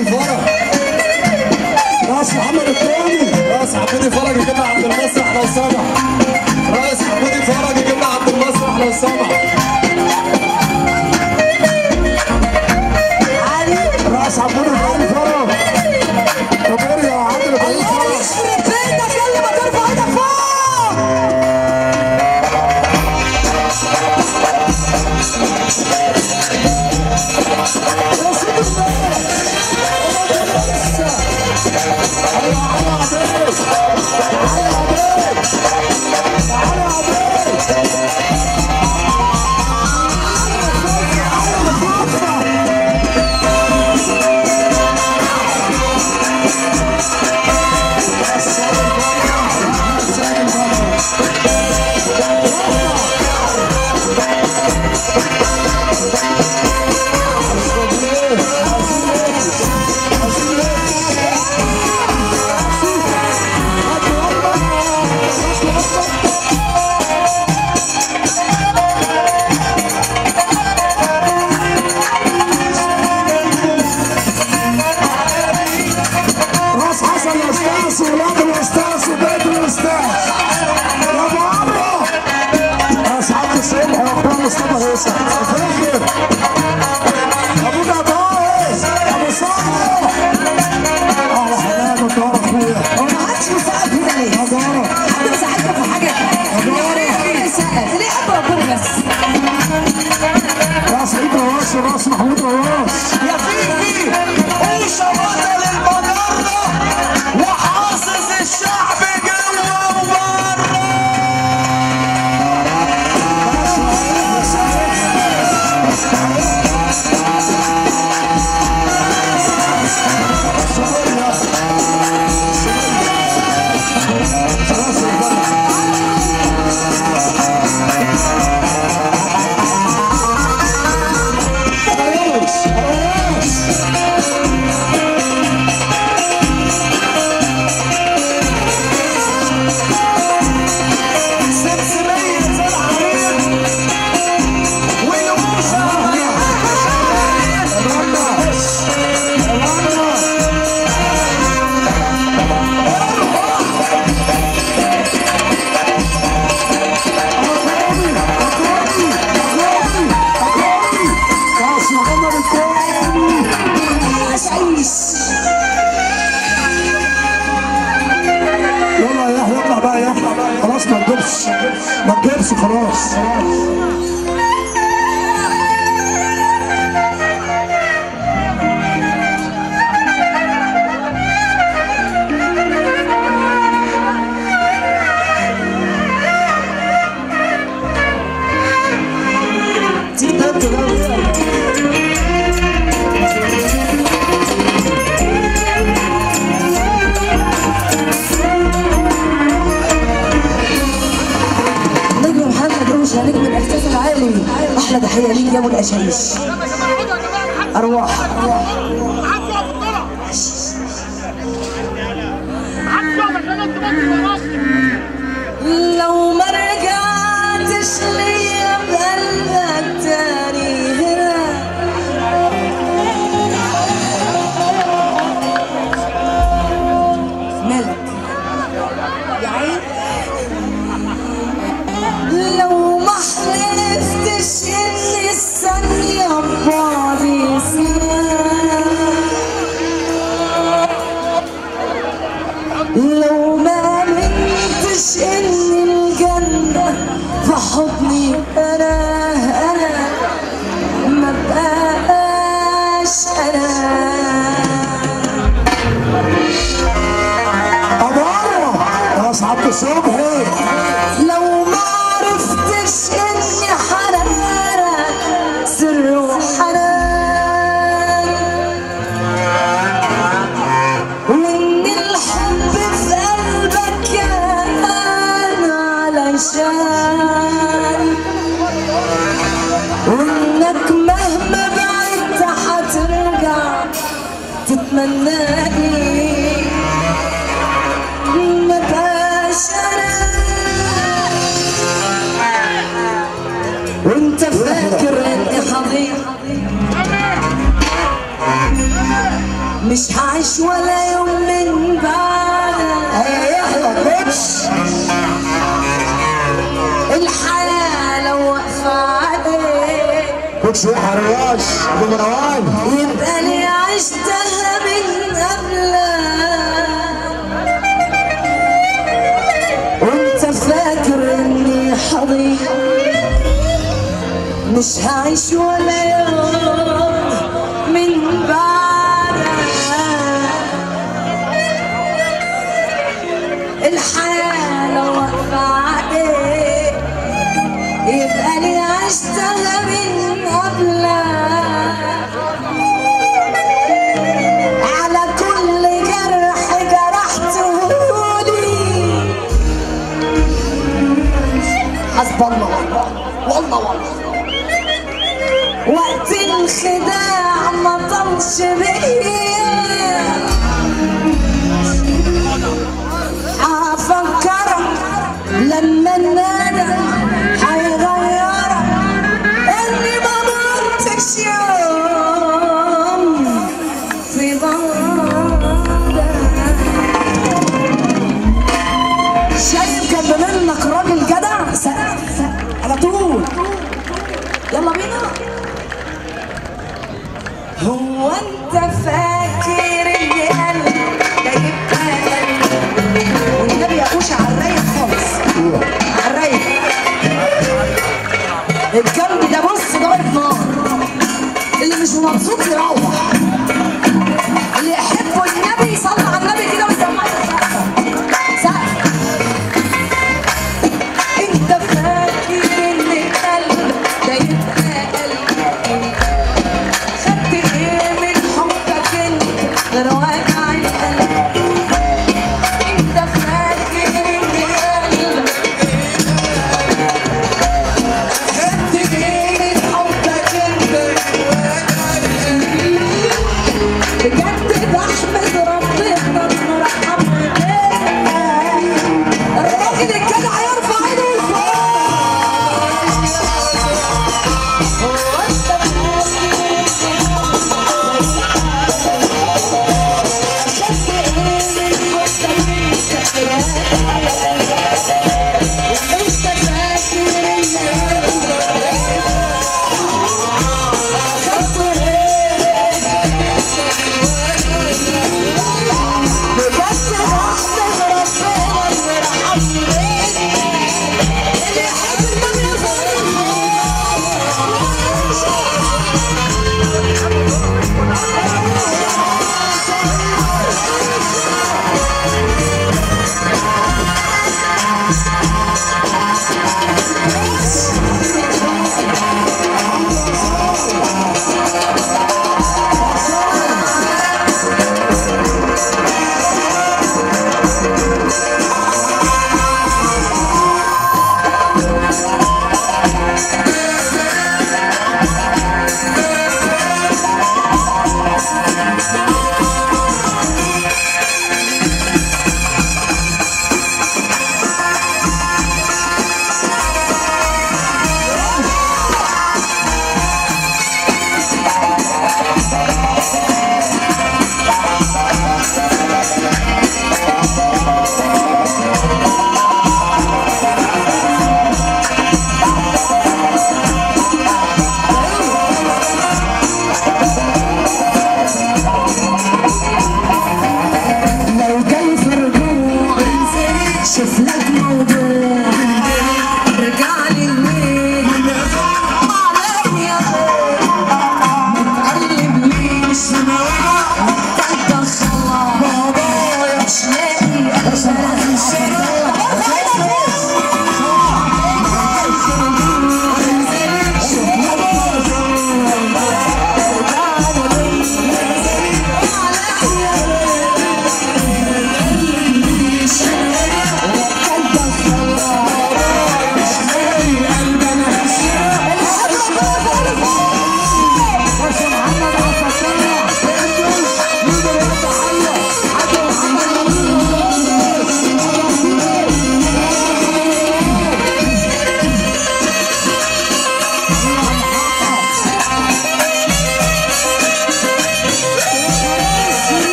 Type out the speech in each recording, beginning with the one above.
حمودي فرج، راس محمد الثاني، راس حمودي فرج يجيبنا عند المسرح لو سمح. راس حمودي فرج يجيبنا عند المسرح لو سمح. راس حمودي فرج. طب ارجع يا عادل ابراهيم فرج. يخرب بيتك يلا ما ترفع ايدك فوق. يا سيدي الناس، تعالى يا عبيد، راس محمود رواس. يا فيفي قوشة بطل المجرة وحاصص الشعب جوه وبره. يلا يا يحيى اطلع بقى يا يحيى، خلاص ما تجيبش، ما تجيبش خلاص. نجم الاحساس العالي، احلى تحية ليك يا ابو الاشايش. ارواح لو ما رجعتش ليا بقلبك تاني هنا، مالك يا عين؟ لو ما حلفتش ان الثانية ببعضي سنة، لو ما امنتش ان الجنة في حضني انا، انا ما بقاش انا. أبارة يا أصحاب الصبحي، لو ما عرفتش اني حرارة سر وحنان، وان الحب في قلبك كان علشان، وانك مهما بعدت هترجع تتمناني، ما بقاش انا. وانت فاكر اني حضيع، مش هعيش ولا يوم من بعدك. يا يحيى كوتش الحياة لو واقفة عليك كوتش يحيى الرياش ابو مروان، يبقى لي عشتها من قبلك. وانت فاكر اني حضيق، مش هعيش ولا يوم من بعدك. الحياة لو واقفة عليك يبقى لي عشتها من قبلك. على كل جرح جرحتهولي حسب الله والله والله. وقت الخداع ما طلش بيا، هفكرك لما الندم هيغيرك اني ما ضرتش يوم في بعدك. شايف جنب منك راجل جدع سقف على طول. يلا بينا. هو انت فاكر ان قلبي ده يبقى قلبي؟ والنبي يا اوشا على الرايق خالص، على الرايق. الجنب ده بص ضارب نار، اللي مش مبسوط يروح، اللي يحبوا النبي يصلي على النبي كده ويسمعه سقفه سقف. انت فاكر ان قلبي ده يبقى قلبي؟ خدت ايه من حبك انت غير وجع القلب؟ انت فاكر ان قلبي خدت ايه من حبك انت غير وجع القلب؟ بجد بحمد ربنا انه رحمني بيك. الراجل الجدع يرفع ايده لفوق. هو انت فاكر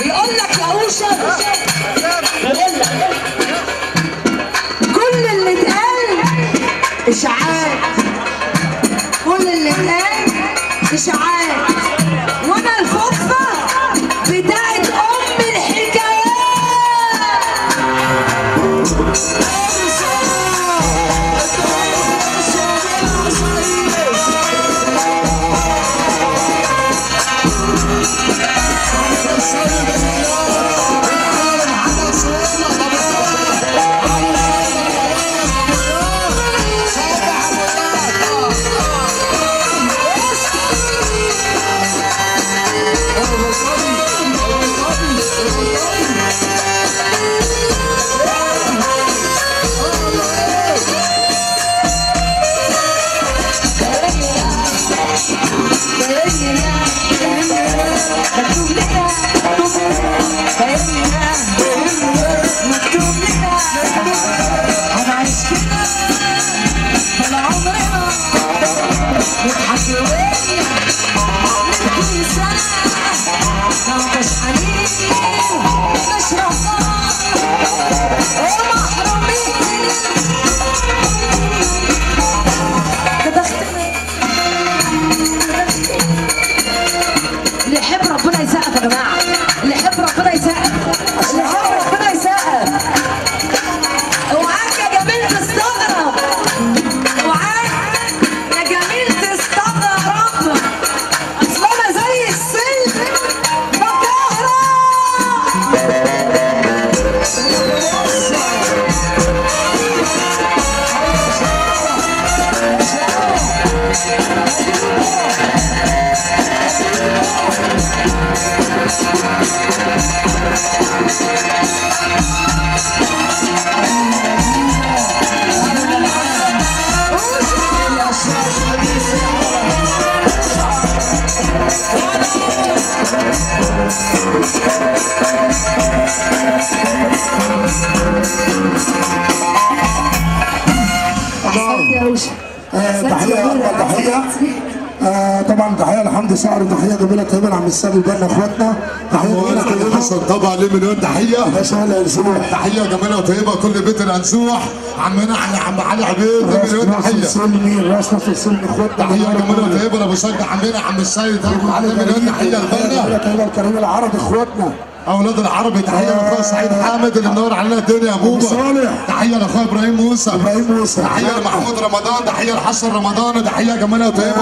بيقول لك يا اوشا، بيقول لك كل اللي اتقال اشاعات، كل اللي اتقال اشاعات، وانا الخفة بتاعت ام الحكايات. مكتوب لنا هنعيش كده طول عمرنا. تحية تحية طبعا تحية لحمدي صقر، وتحية جميلة طيبة لعم السيد البنا اخواتنا، تحية جميلة طيبة حسن طبعا ليه مليون تحية تحية جميلة وطيبة كل بيت الانسوح، عمنا عم علي عبيد مليون تحية، راس نصر السلمي اخواتنا، تحية جميلة وطيبة لابو سيد عمنا عم السيد مليون تحية لبنا، تحية لكريم العرب اخواتنا اولاد العربي، تحية لاخويا سعيد حامد اللي منور علينا الدنيا يا بوبا، تحية لاخويا ابراهيم موسى، تحية لمحمود رمضان، تحية لحسن رمضان، تحية جميلة وطيبة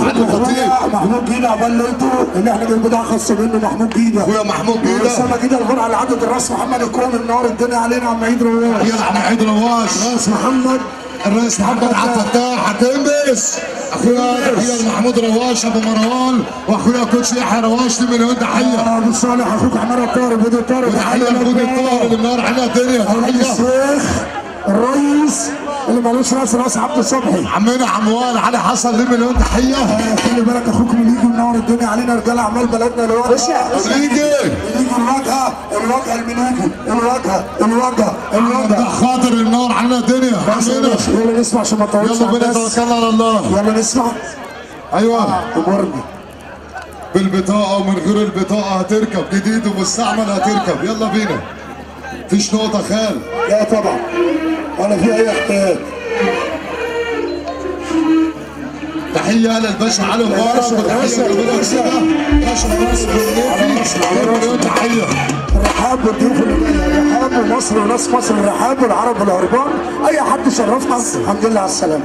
علي الخطيب، محمود جيده عقبال ليلته اللي احنا جايبين بضاعة خاصة منه، محمود جيده اخويا محمود جيده، اسامة جيدة الغرعه اللي عدت الراس، محمد الكرم منور الدنيا علينا، عم عيد رواش، تحية لعم عيد رواش، راس محمد الرئيس محمد عبد الفتاح هتنبس، اخويا تحية لمحمود رواش ابو مروان، واخويا كوتش يحيى رواش دي مليون تحية، ابو صالح اخوك عمار الطاهر بودي الطاهر، تحية لبودي الطاهر اللي منور علينا الدنيا، تحية الشيخ الريس اللي مالوش راس، راس عبد الصبحي، عمنا عموان علي حسن ليه مليون تحية، خلي بالك اخوك مليجي منور الدنيا علينا، رجال اعمال بلدنا الوجهة مليجي الواجهة الواجهة المليجي الواجهة الواجهة الواجهة خاطر اللي منور علينا الدنيا، يلا نسمع عشان ما نطولش، يلا بينا توكلنا على الله، يلا نسمع. ايوه امرني بالبطاقه ومن غير البطاقة هتركب، جديد ومستعمل هتركب، يلا بينا مفيش نقطة خال، لا طبعا ولا في اي احتياج. تحية للباشا علي مبارك، وتحية للباشا تحية الرحاب والضيوف اللي جاية، الرحاب ومصر وناس مصر، الرحاب والعرب والعربان، اي حد شرفنا الحمد لله على السلامة.